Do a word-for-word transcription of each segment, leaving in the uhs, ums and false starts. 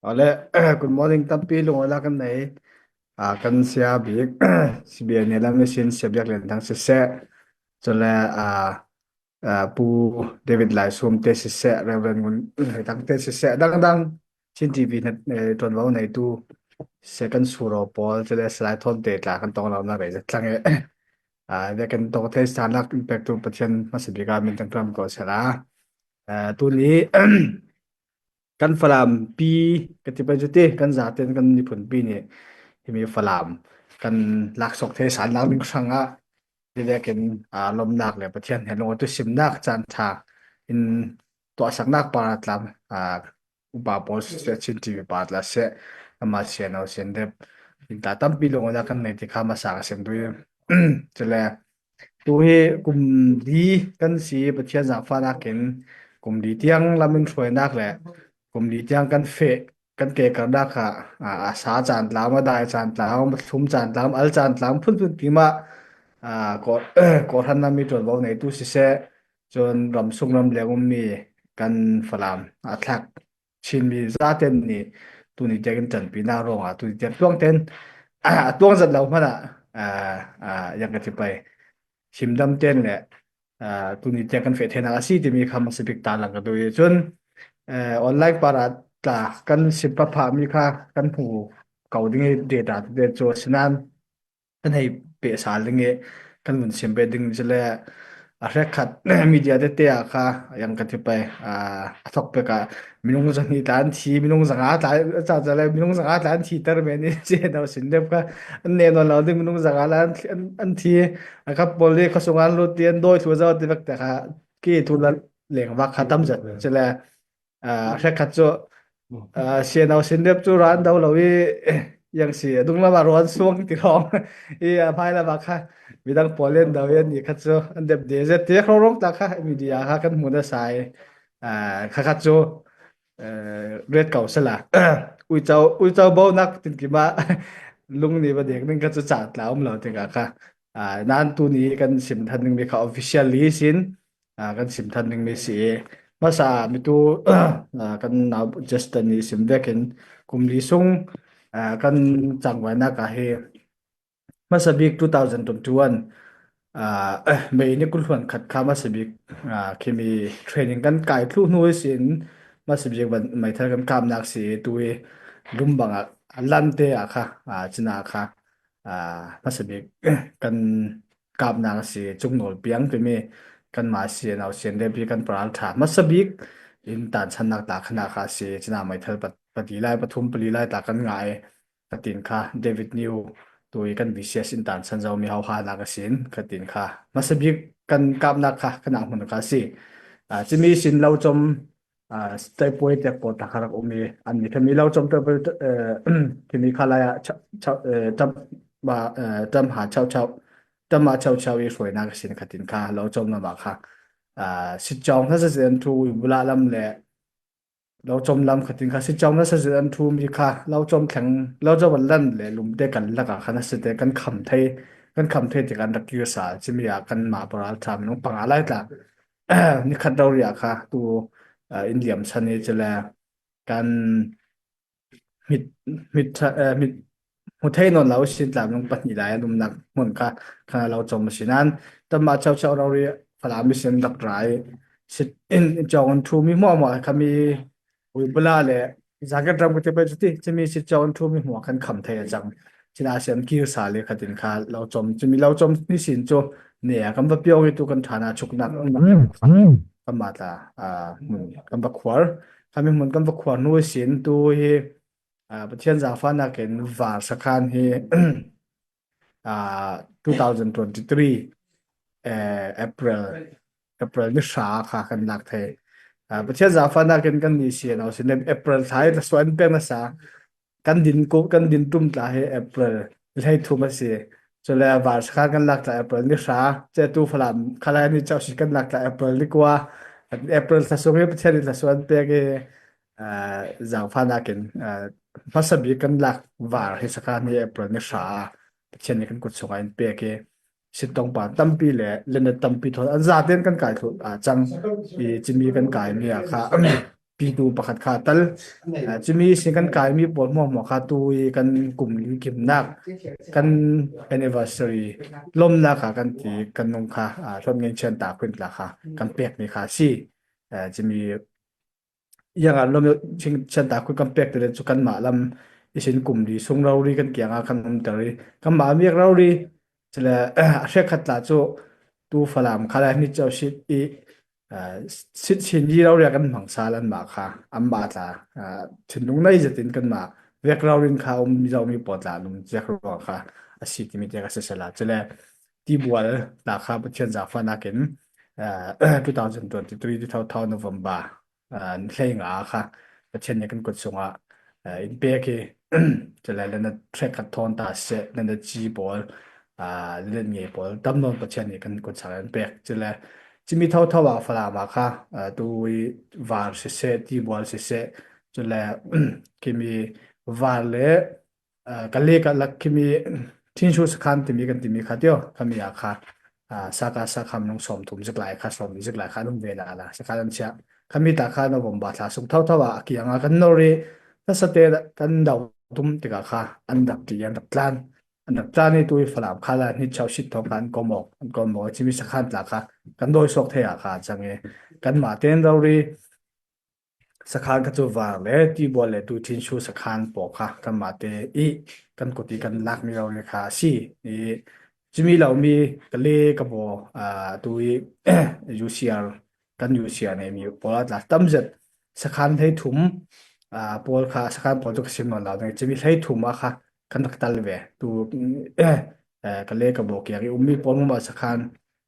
Awle, good morning tampi lungawina kan nei. Ah, kan sia bik, C B N lam mission sia bik Lian Thang siseh. Chule, ah, ah, Pu David Lai Sum te siseh, Reverend Ngun Lai Thang te siseh, dang dang Chin T V na, eh, tuan vau nei tu second suro Paul, chule Salai Thon te tla kan tong lo na rei tlang e. Ah, dia kan tong te sa nak impact tu Pathian masa bik a min tang tuan ko sela. Ah, tuni kan Falam pi, ka ti pai cu ti, kan zaten kan miphun pi nih, himi Falam kan laksawk thei san nak ding hrang ah, ti vekin, aa, lomnak le Pathian hnenlung a tu simnak caan ṭha in tuahsaknak par a tlam, aa, upa pawl seh, Chin T V pa tla seh, ama sian au sian dep, in ta tampi lungawina kan nei ti kha masa ka sim duh i, cule, tu hi kum li kan si, Pathian zaangfahnak in kum li tiang lam in hruainak le kum li tiang kan feh, kan kekarnak kha, aa, a sa caan tlam, a dai caan tlam, a thlum caan tlam, al caan tlam, phunphun pi mah, aa, kaw-, kawhhran lam i tuan vau nei tu siseh, cun ramsung ramleng ummi kan Falam a thlak Chinmi zaten nih tuni tiang in ṭanpinak ruangah tuni tiang tuang ten, a tuang zat lo hmanah, aa, aa, yang ka ti pai. Himdam ten le, aa, tuni tiang kan feh theinak a si timi kha masa bik ta lang ka duh i cun, aa, online par ah tla kan sim pahpah mi kha kan hmu ko ding i data te cu a si nain kan hei peh sal ding i kan vun sim peh ding cule a hrekkhat media tete ah kha yang ka ti pai, aa, a thawk pek ah minung zahnih tla an thi, minung zanga tla, ca ca le minung zanga tla an thi ter men i si no sin dep kha an neh nawn lo ding, minung zanga la an, an, an thi, a kha pawl i khuasung an lut ti an dawi thlu zo ti vek te kha ki thu la leng vak kha tam zet cule, aa, hrekkhat cu, aa, sian au sin dep cu ran do lo i, yang si, a dunglam ah ruan suang ti hrawng i, a hmailam ah kha midang pawl in do i, an nih khat cu an dep de zet ti hrawng hrawng tla kha media kha kan hmu nasa i, aa, kha khat cu, aa, ret ko sala. Uico, uico bonak tinkim ah lungni va dek ning kha cu caan tla um lo tikah kha, aa, nan tuni kan sim than dingmi kha officially sin, aa, kan sim than dingmi si i, hmasa mi tu, aa, kan nau Justin nih sim vekin kum li sung, aa, kan cangvanak ah hi hmasa bik two thousand twenty-one, aa, May ni kul hluan khat kha hmasa bik, aa, khimi training kan kai thluh hnu ihsin hmasa bik van meithal kan kapnak si i tu i lum bangah a lan te ah kha, aa, cina kha, aa, hmasa bik kan kapnak a si, cungnawl piang timi kanmah sian au sian dep i kan paral ṭha hmasa bik in tansannak ta khanah kha a si, cina meithal pa-, pali lai, pathum pali lai ta kan ngah i, ka tin kha David New tu i kan V C S in tansan zomi hohanak a sin, ka tin kha hmasa bik kan kapnak kha kan ah hmun kha a si. Aa, cimi sin lo com, aa, taipuai tek pawl ta kha rak um i, an mi khami lo com taipuai, eh, khimi kha lai ah chau, chau, eh, tam, ba, eh, tam ha chau chau, tam ha chau chau i hruainak a sin kha tin kha lo com lam ah kha, aa, sitcawng hna saseh an thu i bula lam le lo com lam kha tin kha sitcawng hna saseh an thu mi kha lo com thleng, lo com an lan le lumte kan lak ah kha nasate kan kham thei, kan kham thei ti kan rak kir sa, cimi ah kanmah paral ṭha minung panga lai tla ni khat rori ah kha tu, aa, in liam san i cule kan mit, mit, aa, mit hmu thei nawn lo sin tla minung pahnih lai an umnak hmun kha, kha lo com a si nain, tam ah chau chau rori Falam mission rak ra i sit in, in cawng an ṭhu mi hmuahhmuah kha mi Uibula le Zagat ram ka ti pei cu ti, cimi sit cawng an ṭhu mi hmuah kan kham thei a cang. Cina a si an kir sa le kha tin kha lo com, cimi lo com ni sin cu ne a kan va piawng i tu kan ṭhan a chuknak kanmah tla, aa, hmun kan va khuar. Khami hmun kan va khuar hnu ihsin tu hi, aa, Pathian zaangfahnak in var sakhan hi, aa, two thousand twenty-three, eh, April, April ni hra kha kan lak thei. Aa, Pathian zaangfahnak in kan ni sian au sin, April thla i thlasuah in pek nasa, kan din ko, kan din tum tla hi April ni hleithum a si. Cule var sakhan kan lak tla April ni hra, cetu Falam khalai ni chau si kan lak tla April ni kua. April thla sung hi Pathian in thlasuah an pek i, aa, zaangfahnak in, aa, hmasa bik kan lak var hi sakhan hi April ni hra Pathian nih kan kut sungah in pek i, sitawngpa tampi le lenat tampi thawn an zaten kan kai thluh, aa, cang i, cimi kan kai mi ah kha pitu pakhat kha a tel. Aa, cumi sin kan kai mi pawl hmuahhmuah kha tu i kan kum li kimnak, kan anniversary lawmnak a kan ti kan nung kha, aa, Hlawtngen Chiantak Khuin tla kha kan pek ni kha si. Aa, cumi iang a lawm Chiantak Khuin kan pek te le cu kanmah lam i sin kum li sung rori kan kiang a kan umter i kanmah a miak rori. Cule a hrekkhat tla cu tu Falam Khalai Hni Causit i, aa, sit sin yi rori a kan hmang sal anmah kha anmah tla, aa, thinlung nei zetin kanmah vek rori in kha um zomi pawl tla nung ziak ruang kha a si timi te kha sisela. Cule Tibual tla kha Pathian zaangfahnak in, aa, two thousand twenty-three, two thousand November, aa, ni hleinga kha Pathian nih kan kut sungah, aa, in pek hi. Cule le na hrekkhat thawn ta seh, le na ci pawl, aa, le na ngei pawl tam nawn Pathian nih kan kut sungah in pek. Cule cumi thotho ah Falam ah kha, aa, tu i var siseh, Tibual siseh, cule kimi var le aa, ka le ka lak kimi Thinsu sakhan timi kan timi kha tio, khami a kha, aa, saka sakha minung sawmthum zik lai kha, sawmli zik lai kha an um ve la la, sakhan an chiah. Khami ta kha November thla sung thotho ah a kiang a kan nor i, nasa te kan dau tum tikah kha an rak ti, an rak tlan. An rak tlan i tu i Falam Khalai Hni Causit thawng kha an kom awk, an kom awk i cumi sakhan tla kha kan dawi suak thei a kha a cang i, kanmah te an rori sakhan kha cu var le Tibual le tu Thinsu sakhan pawl kha kanmah te i kan kut i kan lakmi rori kha a si. I cumi lomi ka le ka baw, aa, tu i U C R, kan U C R neimi pawl a tla tam zet sakhan hleithum, aa, pawl kha, sakhan pawl cu ka sim nawn lo ding. Cumi hleithum a kha kan rak tel ve. Tu, aa, ka le ka baw kiang i ummi pawl hmuahhmuah sakhan,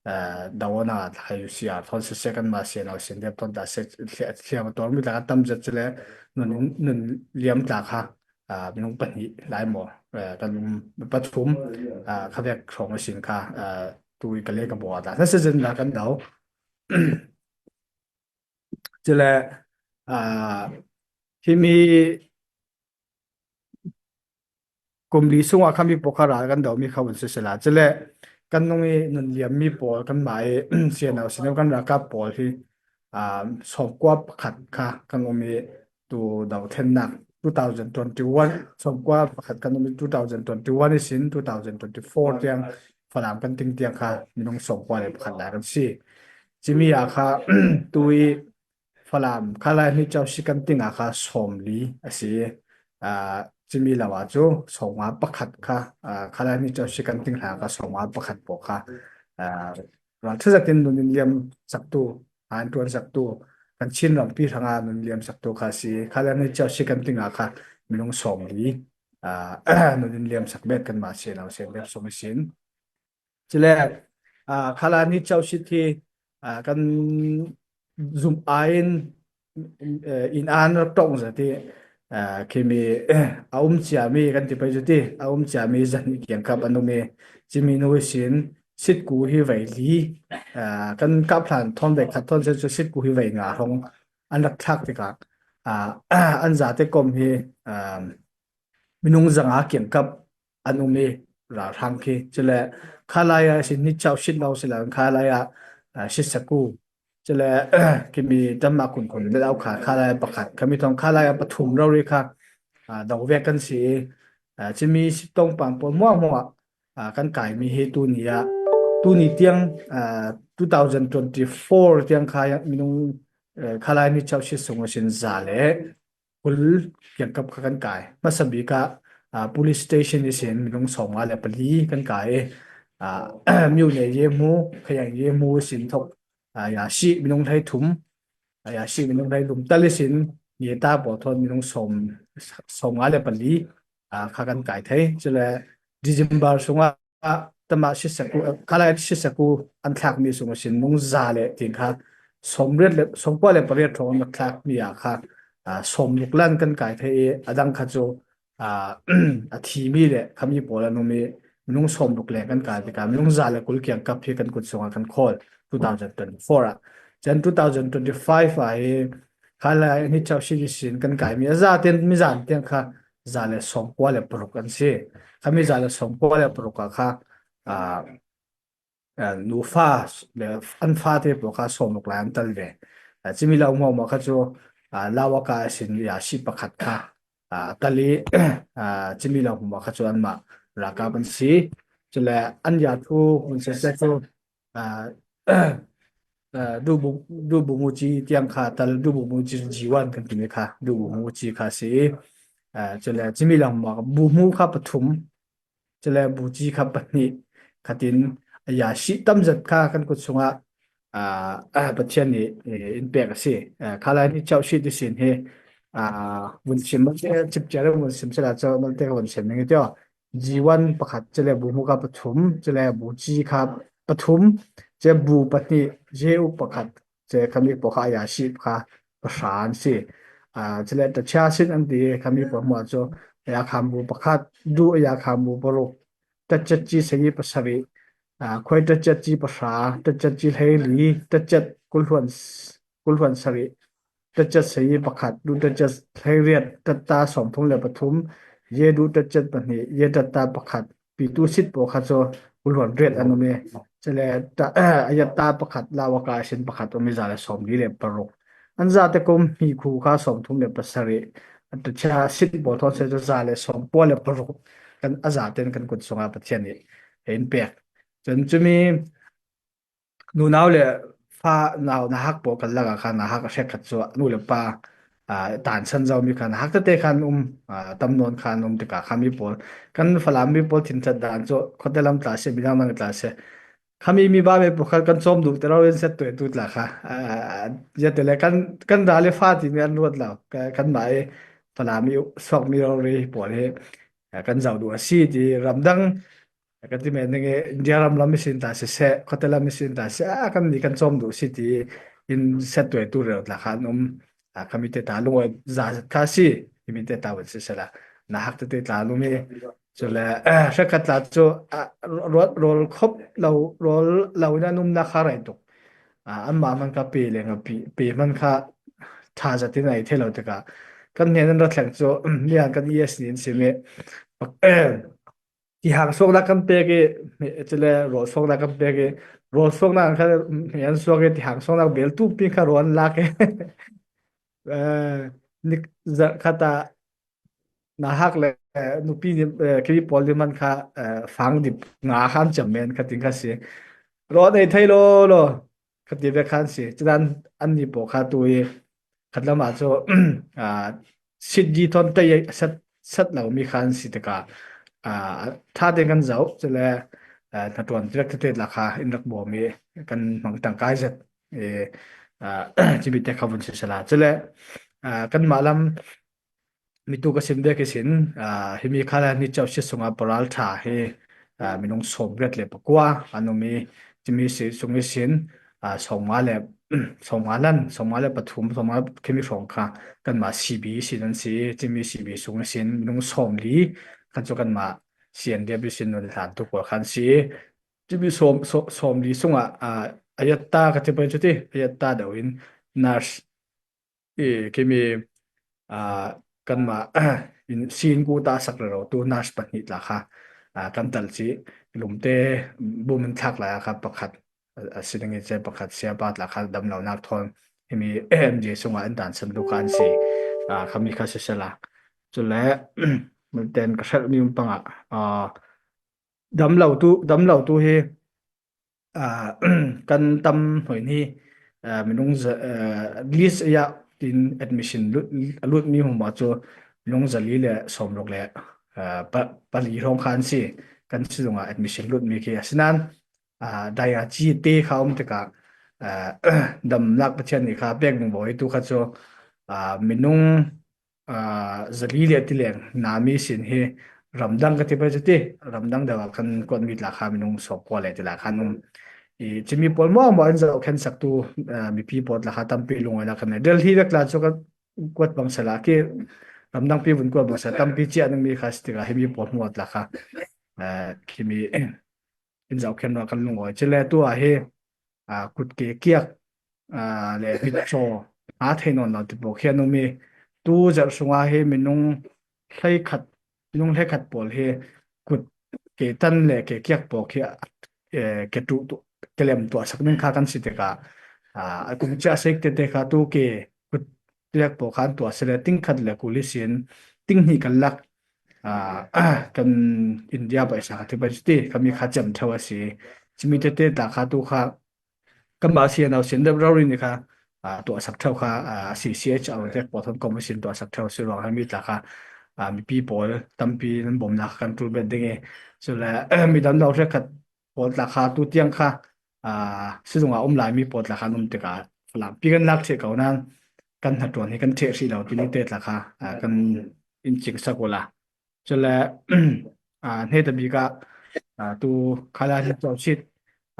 aa, dawana tla kha U C R thawn siseh, kanmah sianau siandep thawn ta seh, thliam a tuarmi tla kha tam zet cule nun, nun liam tla kha, aa, minung pahnih lai maw, aa, kan um, pathum, aa, kha vek hrawng a sin kha, aa, tu i ka le ka baw a tla nasa zet in la kan dau. Cule, aa, himi kum li sungah khami pawl kha ral kan domi kha vun sisela. Cule kan nung i nun liammi pawl, kanmah i sianau siandep kan ralkap pawl hi, aa, sawmkua pakhat kha kan um i tu dothlennak two thousand twenty-one, sawmkua pakhat kan um i two thousand twenty-one i sin two thousand twenty-four tiang Falam kan ting tiang kha minung sawmkua le pakhat lai kan si. Cumi a kha tu i Falam Khalai Hni Causit kan ting a kha sawmli a si. Aa, cumi lo a cu sawmnga pakhat kha, aa, Khalai Hni Causit kan ting hla kha sawmnga pakhat pawl kha, aa, ralṭha zetin nun in liam saktu, an ṭuan saktu, kan Chin rampi hrang a nun liam saktu kha a si. Khalai Hni Causit kan ting a kha minung sawmli, aa, nun in liam sak bet kanmah sianau siandep sung i sin. Cule, aa, Khalai Hni Causit hi, aa, kan zumh aiin, eh, inn an rak ṭawng zet i, aa, khimi, a um ciami kan ti pei cu ti, a um ciami zahnih kiangkap an um i, cimi nu ihsin sitku hi vei li, aa, kan kap hlan thawn vei khat thawn seh cu sitku hi vei nga hrawng an rak thlak tikah, aa, an zate kom hi, aa, minung zanga kiangkap an um i ralhrang khi. Cule Khalai a sin Hni Causit lo si lo, Khalai a, aa, Shisaku. Cule khimi tamah kunkhun le lo kha Khalai a pakhat, khami thawng Khalai a pathum rori kha, aa, do vek kan si i, aa, cumi sitawngpang pawl hmuahhmuah, aa, kan kaimi hi tuni ah, tuni tiang, aa, two thousand twenty-four tiang kha minung, aa, Khalai Hni Causit sung a sin za le kul kiangkap kha kan kai. Hmasa bik ah, aa, police station ihsin minung sawmnga le pali kan kai i, aa, Myone Yemu, Khayang Yemu ihsin thawk, aa, ya si minung hleithum, aa, ya si minung hleithum tal ihsin ngeta pawl thawn minung sawm, sawmnga le pali, aa, kha kan kai thei. Cule December sungah ah, tamah Shisaku, Khalai Shisaku an thlakmi sung ihsin minung za le tin kha sawmriat le, sawmkua le pariat hrawng an rak thlakmi ah kha, aa, sawmruk lan kan kai thei i, a dang kha cu, aa, a thimi le khami pawl an um i, minung sawmruk leng kan kai tikah minung za le kul kiangkap hi kan kut sungah kan khawl two thousand twenty-four ah. Cun two thousand twenty-five ah hi Khalai Hni Causit ihsin kan kaimi a za tiang, mi zan tiang kha za le sawmkua le paruk an si. Khami za le sawmkua le paruk ah kha, aa, aa, nufa le an fate pawl kha sawmruk lai an tel ve. Aa, cumi lo hmuahhmuah kha cu aa, lau a ka a sin ya si pakhat kha, aa, a tal i, aa, Cimi Lam Hmuma kha cu anmah ralkap an si. Cule an ya thu hun sese cu, aa, aa, Dubu, Dubu Muci tiang kha tal Dubu Muci G one kan timi kha Dubu Muci kha si. Aa, cule Cimi Lam Hmuma Bu Hmu kha pathum, cule Bu Ci kha pahnih khatin a ya si tamzet kha kan kut sungah, aa, aa, Pathian nih, eh, in pek a si. Aa, khalai ni chau si ti sin hi, aa, vun sim malte cipcia le vun sim sila cu malte ka vun sim ning i tio. G one pakhat, cule Bu Hmu kha pathum, cule Bu Ci kha pathum, cule Bu pahnih, Ye U pakhat, cule khami pawl kha a ya si kha pahra an si. Aa, cule ta chia sin an ti khami pawl hmuah cu a ya khan Bu pakhat, Du a ya khan Bu paruk, tacet ci sayi pasarih, aa, khuai tacet ci pahra, tacet ci hleili, tacet kulhluan, kulhluan sarih, tacet sayi pakhat, du tacet hleiriat, tatta sawmthum le pathum, ye du tacet pahnih, ye tatta pakhat, pitu sit pawl kha cu kulhluan riat an um i, cule ta, a yatta pakhat, lau a ka a sin pakhat um i za le sawmli le paruk. An zate kum hmi khu kha sawmthum le pasarih, a tachia sit pawl thawn se cu za le sawm pawl le paruk kan a zaten kan kut sungah Pathian nih in pek. Cun cumi nunau le fa nau nahak pawl kan lakah kha nahak a hrekkhat cu nu le pa, aa, tansan zomi kha nahak tete khan um, aa, tam nawn khan um tikah khami pawl kan Falam mi pawl thincat dan cu khuate lam tla si, midang dang tla si. Khami mi ba me pawl kha kan cawm duh te rori in set tuai tu tla kha, aa, ya te le kan, kan ra le fa timi an ruat lo. Ka, kanmah i Falam i suakmi rori pawl hi, aa, kan zoh duh a si ti ramdang, kan ti men ning i India ram lam i sin ta siseh, khuate lam i sin ta siseh, a, kan ni kan cawm duh si ti in set tuai tu rero tla kha an um. A, khami te ta lungawi za zet kha si, himi te ta vun sisela, nahak tete tla an um i, cule, a, hrekkhat tla cu, a, rawl, rawl khop lo, rawl lo in an umnak kha rei tuk. A, anmah hman kha pe leng a pe, pe hman kha ṭha zet in a ei thei lo tikah kan hnen an ra thleng cu, mi an kan E S ni in sim i, tihang suaknak kan pek i, cule rawl suaknak kan pek i, rawl suaknak kha hme an suak i, tihang suaknak bel tupi kha rawl an lak i. Eh, nik zarh khat ah nahak le, eh, nupi nih, eh, kiri pawl nih man kha, eh, fang dip nga kha an cam men kha ting kha si. Rawl an ei thei lo lo kha ti ve khan si. Cudan anni pawl kha tu i khat lam ah cu, aa, sit ji thawn tei set, set lo mi khan si tikah, aa, ṭha tein kan zoh, cule, aa, hnaṭuan direct tete lak kha in rak bawm i kan hmang ṭangkai zet, e, aa, cimi te kha vun sisela. Cule, aa, kanmah lam mitu ka sim vek ihsin, aa, himi kha ni chau si sungah paralṭha hi, aa, minung sawmriat le pakua an um i, cimi si sung ihsin, aa, sawmnga le, sawmnga lan, sawmnga le pathum, sawmnga khimi hrawng kha kanmah C B ihsin an si i, cimi C B sung ihsin minung sawmli khan cu kanmah C N D F ihsin nun hlan tu pawl khan si i, cimi sawm, sawm, sawmli sungah, aa, a yatta ka ti pei cu ti, a yatta deuh in nurse i, kimi, aa, kanmah in sin ku ta sak rero tu nurse pahnih tla kha, aa, kan tel ci, Lumte bum in thlak lai a kha pakhat, a, a si ding i ce pakhat siapa tla kha damlonak thawn himi M J sungah an dansan tu kha an si, aa, khami kha sisela. Cule, ten ka hrelh mi um pangah, aa, damlo tu, damlo tu hi, aa, kan tam hnuai ni, aa, minung za, aa, list a ya tin admission lut, a lut mi hmuma cu minung zali le sawmruk le, aa, pa, pali hrawng kha an si. Kan si zongah admission lut mi khi a si nan, aa, dai a ci te kha um tikah, aa, damnak Pathian nih kha pek ding bawi tu kha cu, aa, minung aa, zali le tileng nami sin hi ramdang ka ti pei cu ti, ramdang deuh ah kan kuatmi tla kha minung sawmkua le tila khan um. I, cimi pawl maw maw an zoh khen sak tu, aa, mipi pawl tla kha tampi lungawi la kan nei. Delhi vek tla cu kan kuat bang sela ki ramdang pi vun kuat bang sela tampi cia nung mi kha si tikah himi pawl hmuat tla kha, aa, khimi in zoh khen ruah kan lungawi. Cule tu ah hi, aa, kut ke kiak, aa, le mitcaw a thei nawn lo ti pawl khi an um i, tu zarh sungah hi minung hleikhat, minung hleikhat pawl hi kut ke tan le ke kiak pawl khi, eh, ke tuh, tuh, ke lem tuah sak ning kha kan si tikah, aa, a kung cia sek tete kha tu ke kut Tuyak pawl khan tuah sele ting khat le kul hi sin, ting hnih kan lak, ah, kan India paisa kha ti pai ti, kami kha cem theu a si. Cimi tete ta kha tu kha, kan ba si anau sin dep rori ni kha, ah, tuah sak theu kha, ah, C C H R te pawl thon kom sin tuah sak theu si ruang kha mi ta kha, ah, mipi pawl tampi nan bom nak kan tul bet ding e. So le, mi dam lo hre khat pawl ta kha tu tiang kha, ah, si zung a um lai mi pawl ta kha num te ka, lam pi kan lak che kau nan, kan hna tuan hi kan che si lo ti ni te ta kha, ah, kan in ching sak ula. Chule, ah, hne ta bik ah, ah, tu khala hi chau sit,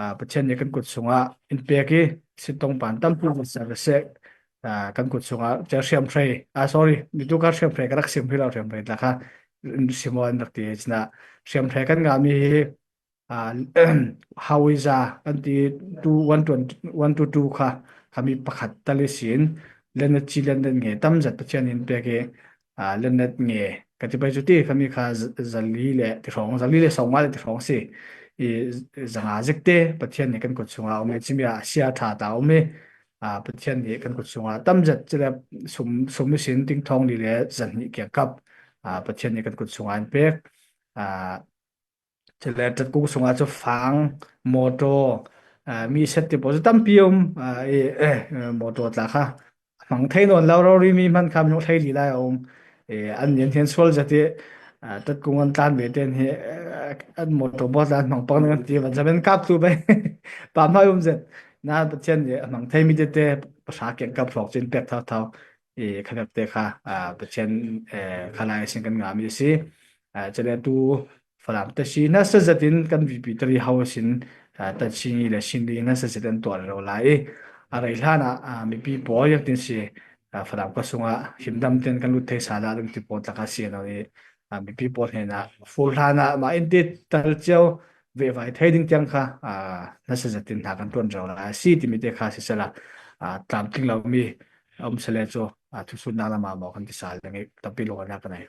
ah, Pathian ni kan kut sunga in pek i, sit tong pan tam tu sa sek, ah, kan kut sunga che hriam hrei, ah, sorry, ni tu ka hriam hrei ka rak sim hi lo hriam hrei ta kha, in sim aw in rak ti china, hriam hrei kan ngah mi hi, ah, Hauiza kan ti tu one twenty, one two two kha, kha mi pakhat tal i sin, lennet chi lennet nge tam zat Pathian in pek i, ah, lennet nge ka ti pai cu ti, kha mi kha z-, zali le ti hrawng, zali le sawmnga le ti hrawng si. I zanga zek te Pathian ni kan kut sunga um i, cimi a sia tha ta um i, ah, Pathian ni kan kut sunga tam zat ci le sum, sum i sin ting thawng li le zan hnih kiang kap, ah, Pathian ni kan kut sunga in pek. Ah, Cule tat kung sungah cu fang, mawtaw, ah, mi set ti pawl cu tampi a um, ah, i, eh, eh, mawtaw tla kha a hmang thei nawn lo, rori mi hman kha minung hlei li lai a um. Eh, an nian hian sual zat i, ah, tat kung an tlan ve tein hi, eh, an mawtaw maw tla an hmang pang ding an ti, van zamen kap tu bai. Pa hmai um zet. Na Pathian nih a hmang thei mi tete, pahra kiang kap hrawk cin pek thau thau. I kha vek te kha, ah, Pathian, eh, kha lai sin kan ngah mi a si. Ah, cule tu Falam te si nasa zetin kan V P tari ho sin, ah, tan si ni le sin li nasa zetin tuar lo lai. A rei hlan ah, ah, mipi pawl yak tin si, ah, Falam ka sungah himdam ten kan lut thei sa la ding ti pawl taka si lo i, ah, mipi pawl hnenah full hlan ah ma in ti tal ciau ve vai thei ding tiang kha, ah, nasa zetin hna kan tuan lo lai. Si ti mi te kha si sela, ah, tlam tling lo mi a um sele cu, ah, thusun nak lama maw kan ti sa ding i tampi lo kan kan ai.